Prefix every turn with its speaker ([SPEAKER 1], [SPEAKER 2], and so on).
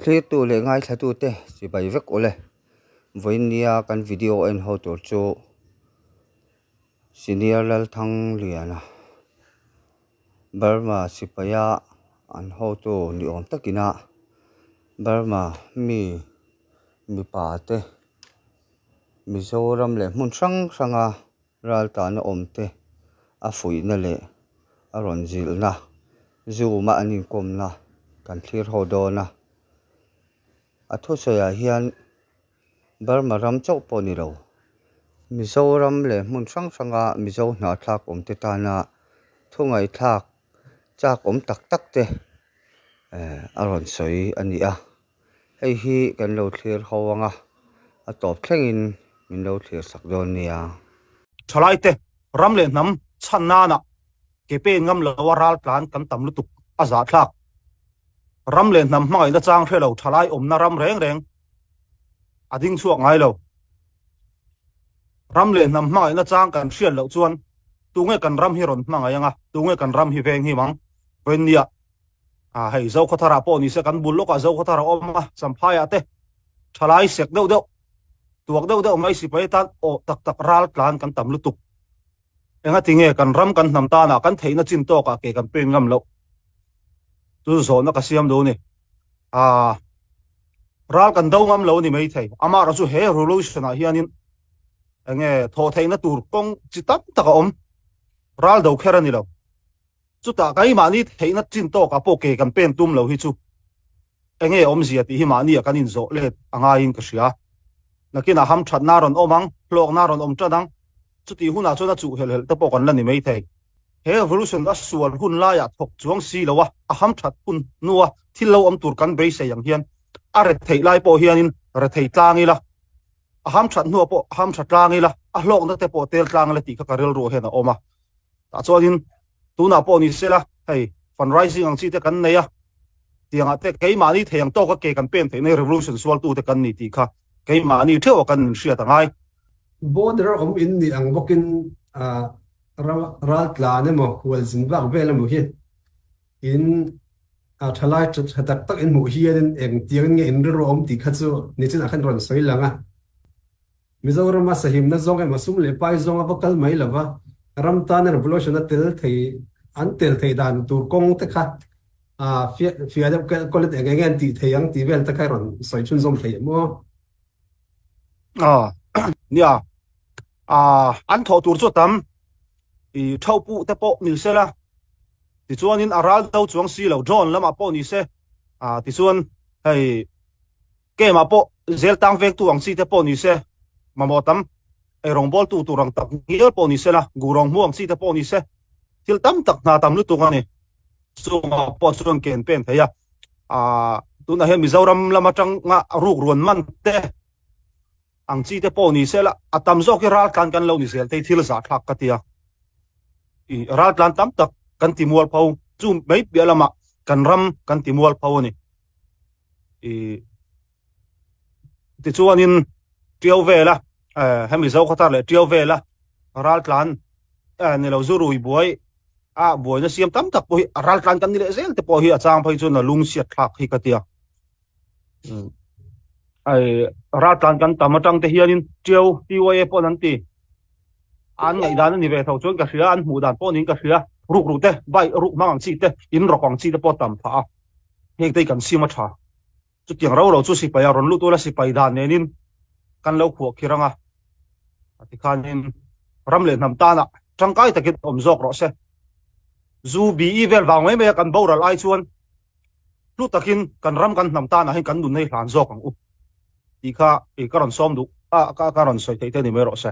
[SPEAKER 1] Thlirtu leh ngaithlatute chibai vek ule. Vawiin nia kan video en ho tur chu Senior Lalthangliana Burma sipaia an hotu ni awm takina Burma mi mipa te Mizoram leh hmun hrang hranga Raltana awmte a fuihna leh a rawn zilhna Zoom a an inkawmna kan thlir ho dawn a. A thusawiah hian Burma ram chauh pawh ni lo, Mizoram leh hmun hrang hranga Mizo hnahthlak awmte tana thu ngaihthlak chak awm tak tak te a rawn sawi a ni a. Hei hi kan lo thlir ho ang a, a tawp thlengin min lo thlir sak dawn nia.
[SPEAKER 2] Thalaite ram leh hnam chhan nana ke pen ngam lo a ral tlan kan tam lutuk a zahthlak. Ram leh hnam hmangaihna chang hre lo thalai awmna ram reng reng a ding chhuak ngai lo. Ram leh hnam hmangaihna chang kan hriat loh chuan tunge kan ram hi rawn hmangaih ang a, tunge kan ram hi veng him ang? Vawiinnia A hei Zokhawthar ah pawh nise kan bul lawkah Zokhawthar a awm a, Champhai ah te thalai sek deuh deuh, tuak deuh deuh mai sipai tan aw tak tak ral tlan kan tam lutuk. Engati nge kan ram kan hnam tanah kan theihna chin tawkah ke kan pen ngam loh? Chu zawhna ka siam duh ni. A ral kan do ngam lo ni maithei. Amaherawhchu chu he revolution ah hianin enge thawh theihna tur kawng chi tam tak a awm. Ral do kher a ni lo. Chutah keimahni theihna chin tawkah pawh ke kan pen tum lo hi chu enge awmzia tih hi mahnia kan inzawh let a ngaiin ka hria. Nakinah hamthatna rawn awm ang, hlawkna rawn awm tan ang, chutih hunah chuan a chuh helh helh te pawh kan la ni mai thei. He revolution a sual hun laiah thawk chuang si lo a, a hamthat hun hnua thil lo awm tur kan beisei ang hian a retheih lai pawh hianin rethei tlang ila, a hamthat hnuah pawh hamtha tlang ila, a hlawkna te pawh tel tlang ila tih kha ka rilruah hian a awm a. Tah chuanin tunah pawh ni sela hei fundraising ang chi te kan nei a, tiangah te keimahni thei ang tawka ke kan pen theih nei revolution sualtu te kan ni tih kha keimahni theuh a kan inhriat a ngai.
[SPEAKER 3] Border a awm in nih ang bawkin ral tlan emaw hualzin vak vel emaw hi in thalai tha tak tak in hmuh hianin engtiangin nge in rilru a awm tih kha chu nichinah khan rawn sawi lang a. Mizorama sahimna zawng emaw sum leh pai zawng a va kal mai lova, ram tana revolution a tel thei an tel theih dan tur kawng te kha fiah deuh kelh kawlh in eng eng nge an tih thei ang tih vel te kha i rawn sawi chhunzawm thei em aw?
[SPEAKER 2] Nia, an thawh tur chu a tam, i thauh puh te pawh ni sela, tichuanin a ral do chuang si lo, drone lamah pawh ni se, tichuan hei Keimah pawh zel tang vengtu ang chi te pawh ni se, mamawh tam eirawngbawltu tur ang tak ngial pawh ni se la, gurawng hmu ang chi te pawh ni se, thil tam tak hna tam lutuk a ni. Chungah pawh chuan ken pen thei a, tunah hian Mizoram lam atanga rukruan man te ang chi te pawh ni se la, a tam zawk hi raltlan kan lo ni zel thei thil zahthlak ka ti a. I raltlan tam tak kan ti mualpho, chu mai piah lamah kan ram kan ti mualpho a ni. I tichuanin Tiau vela hemi Zokhawthar leh Tiau vela raltlan ni lo zu rui buai a buaina siam tam tak pawh hi a raltlan kan ni leh zel te pawh hi a chang phei chuan a lungchhiat thlak hi ka tia. Ai raltlan kan tam atang te hianin Tiau TYA pawh an ti an ngaihdan a ni ve tho chuan ka hria an hmuh dan pawh niin ka hria ruk ruk te bike ruk hmang ang chi te in rawk ang chi te pawh tam phah a. Heng te hi kan sim a tha. Chutiang ro ro chu sipai a rawn lut ula sipai dan nenin kan lo khuah khir anga tikhanin ram leh hnam tana tangkai takin awm zawk rawh se. Zu BE vel vang mai mai a kan boral ai chuan hlu takin kan ram kan hnam tanah hian kan nun hi hlan zawk ang u tih kha ka rawn sawm duh a ka rawn sawi theih te ni mai rawh se.